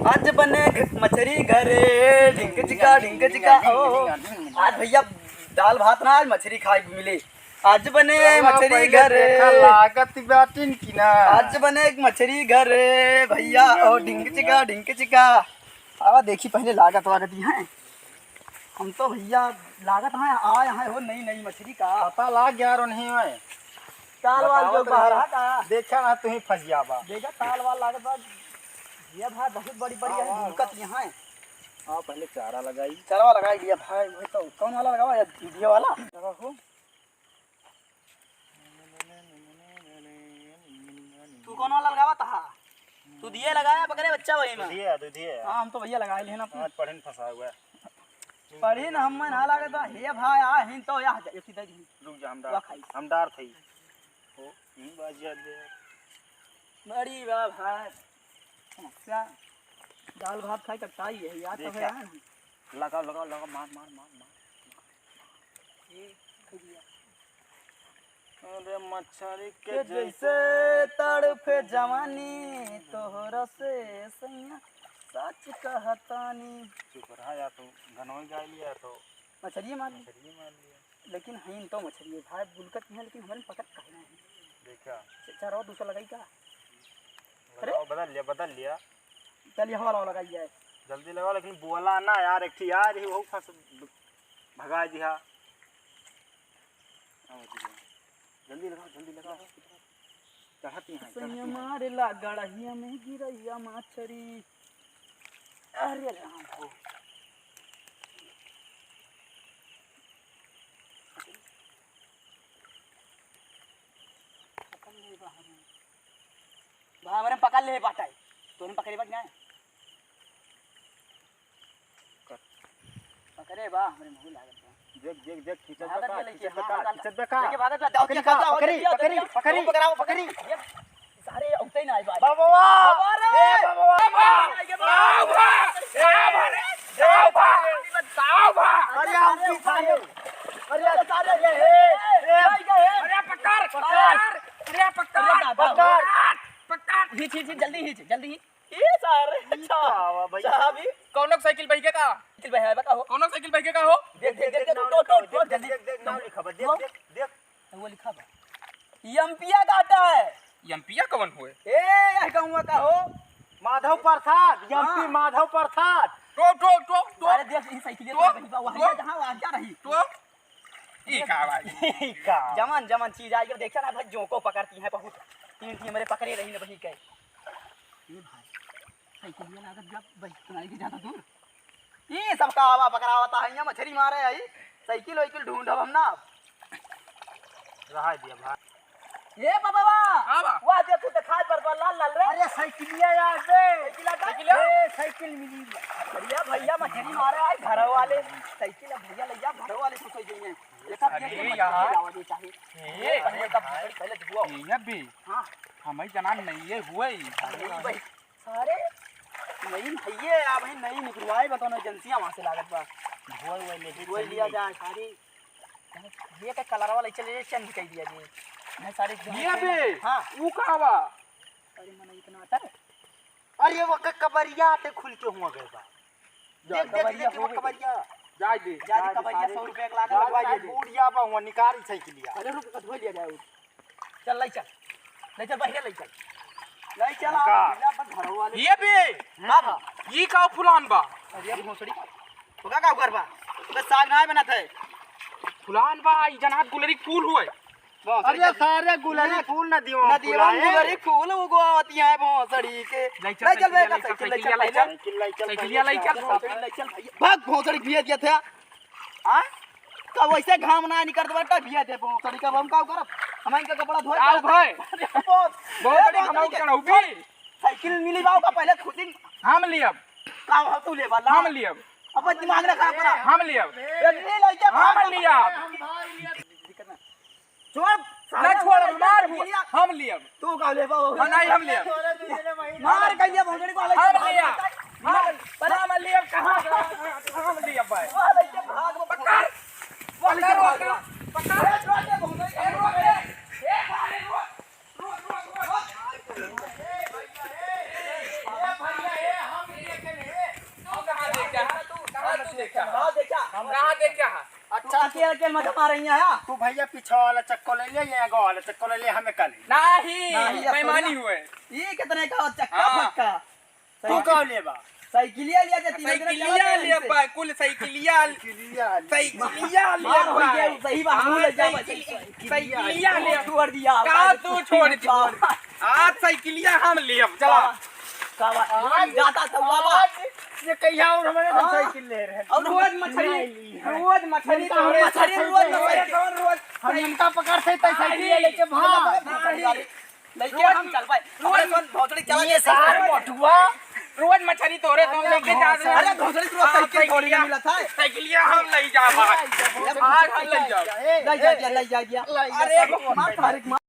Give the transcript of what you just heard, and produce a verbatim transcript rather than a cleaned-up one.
आज बने घ-, मछरी घरे, ढिंक चिका, ढिंक चिका, ओ। आज भइया दाल भात ना, आज मछरी खाए के मिले। आज बने चला मछरी पहिले घरे। देखा, लागत बाटिन कि ना? आज बने मछरी घरे, भइया, ओ, ढिंक चिका, ढिंक चिका। आवा देखी पहिले लागत वागत ही हैं। हम तो भइया लागत हैं, आए हैं हो नई नई मछरी का। पता लाग गया रो नहीं है। ताल वाल जो बतावत बहरा रही। का। देखा ना तुहीं फंस जाबा। देखा ताल वाल लागत बा। ये भाई बहुत बड़ी बड़ी है, हाँ, हाँ, ढुकत हाँ। यहाँ है। हाँ, पहले चारा लगाई। चारा लगाई लिया भाई, वही तो कौन वाला लगावा या दूधिया वाला? लगाओ हो। तू कौन वाला लगावा था? तू दिए लगाया पकड़े बच्चा वही में। दूधिया, दूधिया। हाँ, हम तो भइया लगाए लेना अपने। आज पढ़े में फंसा हुआ है। पढ़ी न हम्मे ना लागे तो, हे भाई, आ हिन तो या, या सीधा ही। रुक जा, हम वा डार, खाई। हम डार थई। हो, यूं बाज जात बे। बड़ी बा भाई। समस्या। दाल भात खाई कट्टाई है, यार, तो देखा। है ना। लगा, लगा, लगा, मार, मार, मार, मार। ये, खा लिया। अरे मछरी के के जैसे जैसे तड़फे जवानी तोहरा से सैया सच कहतानी। चुप रहा या तो गनोई गा लिया तो मछरिये मार ली। मछरिये मार लिया। लेकिन हईन तो मछरिये भाई बुलकत नहीं है, लेकिन हमरे पकड़ कहना है। देखा। च-, चार और दूसरा लगाई का? अरे? लगाओ, बदल लिया, बदल लिया। चल, ये हवा लगाई जाए। जल्दी लगाओ, लेकिन बोला ना यार, एक ठी आ रही, वो फंस, भगा दिया। जल्दी लगाओ, जल्दी लगाओ। चढ़त ही है, चढ़त ही सैया है। मारेला गड़हिया में गिरैया माछरी। अरे राम हो। पकड़ ले बाहर में। बा, हमरे पकड़ ले बाटा है। तोने पकड़े बा कि ना? पकड़े बा, हमरे मुंह लागत बा। देख, देख, देख, खींचत बा भागत का, बा लइके, खींचत बा हाँ, का, भागत खींचत बा का। लइके भागत बा, दौड़ के पकड़ी, खाओ, पकड़ी, दौड़ के पकड़ी, खाओ, पकड़ी। पकड़ाओ, पकड़ी। ये सारे उठते ही ना आए बाहर। बाबा! बाबा रे! ए, बाबा! बाबा! बाबा! बाबा! बाबा! अरे, हम की सारे। अरे, सारे ये है। ए, अरे, पकड़, पकड़। अरे, पकड़। अरे, बाबा। पकड़, पकड़। खींच, खींच, खींच, जल्दी खींच, जल्दी खींच। ये सारे, ई का बा भइया? चाबी। कौनो साइकिल बहिके का? साइकिल बहिके का हो? कौनो साइकिल बहिके का हो? देख, देख, देख, देख, नाम लिखा बा, देख, देख, देख, नाम लिखा बा, देख, देख, देख। वो लिखा बा। यम्पिया काटा है। यम्पिया कौन हुए? ए, यह कहूँगा का हो? माधव प्रसाद, यम्पी हाँ। माधव प्रसाद। टो, टो, टो, टो। अरे देख, ई साइकिल टो, तो रही बा, वहाँ टो, जा, जहाँ वहाँ जा रही। टो। ई का भाई? ई का? जमन, जमन चीज आई, देखा ना भाई, जोंको पकड़ती है बहुत। तीन टीम मेरे पकड़े रही ना वही के। ए भाई, साइकिलिया लागत बा भाई, तुम्हारी के ज्यादा दूर। ई सब का आवा पकड़ावता है, यहाँ मछरी मारे आई। साइकिल वाइकिल ढूंढब हम ना। रहा दिया भाई। ए बाबा, हाँ बा। वाह, देखो, दिखाई पर बा, लाल, लाल रे। अरे, साइकिलिया यार बे। साइकिल आता? साइकिलिया? ए, साइकिल मिली। भैया, भैया, मछरी मारे आई घर वाले। साइकिल अब भैया ले जा, घर वाले खुश हो जाइए। देखा, अरे देख, यार। आवाज चाहे। ए, पहले तब, पहले धुआओ। ए, अबे। हाँ। हमारी जनाब नहीं है, हुआ ही। अरे भाई, सारे नई भैये, आ भाई, नई निकलवाए, बताओ ना, एजेंसियां वहाँ से लागत बा। धोए हुए ले, धोए लिया जाए, सारी। ये का कलर वाला चले, चेंज कर दिया जी। मैं सारे ये बे, हाँ। ऊ का बा? अरे, मने इतना आता है? अरे, वो क-, कबरिया आते खुल के हुआ गए बा। जा, देख, देख, कबरिया देख, हो वो गए। कबरिया। जाए दे, जाए दे, जाए दे, कबरिया, सारे। सौ रुपया के लागल, जाए, लगवाइए जाए, दे। बूढ़िया बा, हुआ निकाल साइकिलिया। अरे, रुक, धो लिया जाए। चल, ले चल। ले चल, पहिले ले चल। ले चल, का? आ, बिना अपन घरों वाले। ये भी। हाँ, बा। ये का फुलान बा? अरे, भोसड़ी। ओका का घर बा? ओका साग ना बनात है। फुलान बा, ई जनात गुलरी फूल हुए। भोसड़ी अरे, के सारे गुलरी ये फूल नदियों में नदियों में फुलाए। गुलरी फूल उगवावती है भोसड़ी के। ले चल, ले चल, साइकिलिया ले चल, ले चल, साइकिलिया ले चल। साइकिलिया ले चल, साइकिल ले चल, साइकिलिया ले चल। साइकिल ले चल, भैया। भाग, भोसड़ी भिया दिया था। हाँ? का वैसे घाम ना निकल तो बेटा भिया दे, भोसड़ी का हम का करब? हम इनका कपड़ा धोए आओ पड़त। भाई। अरे बहुत, बहुत ए, बड़ी भोसड़ी कमाऊ के चढ़ाऊ भी। साइकिल मिली बाऊ का पहले खुद ही हम लियब। का हो तू ले वाला? हम लियब। अपन दिमाग ना खराब करा। हम लियब। ए, ले, ले, ले, हम भाग। लियब। छोड़, ना सारे छोड़, हम हमार लिया। लिया। हम लियब। तू का लेबा हो? हाँ, नहीं, हम लियब। मार के ये भोसड़ी को अलग हम से भाग लिया। जाता है। हम, हम लियब, कहाँ से? हम लियब भाई। वो अलग से भाग, वो पकड़। वो अलग से पकड़, भाग। पकड़। ए, छोड़ दे, भोसड़ी को। ए, रोक दे। ए, भाई, रोक, रोक, रोक, रोक। ए, भैया, ए, ए, भैया, ए, हम लियब। मजा मार रही है। तू भैया पीछे वाला चक्को ले ले, ये आगे वाला चक्को ले ले, हमें कल। नहीं, नहीं, ये बेईमानी थोड़ी ना। हुए। ये कितने का चक्का हाँ। फक्का? तू का लेबा? साइकिलिया लिया जा, तीन दिन साइकिलिया चला ले जाए बा, कुल साइकिलिया। साइकिलिया ले। साइकिलिया ले मार हो बा। गया, सही बात, हाँ, भूल जा बा, साइकिल-, साइकिलिया। साइकिलिया ले। छोड़ दिया, का आज तू तू छोड़ छोड़ दिया? आज साइकिलिया हम लेब, चला। का बा-, का बा-, आज जाता तो बाबा। आज ये कहिया और हमारे हम हाँ। साइकिल ले रहे हैं। और रोज मछली, नहीं ली है। रोज मछली हम तोरे मछली साथ रोज में मछली। रोज, रोज हम इनका पकड़ते तो साइकिल नहीं। लेके भाग। नहीं। लइके हम चल पाए। रोज अपने सन भोसड़ी चला ये गया सार साइकिल। बटुआ। रोज मछली तोरे तो लेके जा रहे हैं। अरे भोसड़ी तो हाँ, साइकिल थोड़ी ना साइकिलिया। मिला था। साइकिलिया हम ले जा भाई। आज हम ले जा। ले जा, ले जा, ले जा। ले जा, अरे सब मार, मार।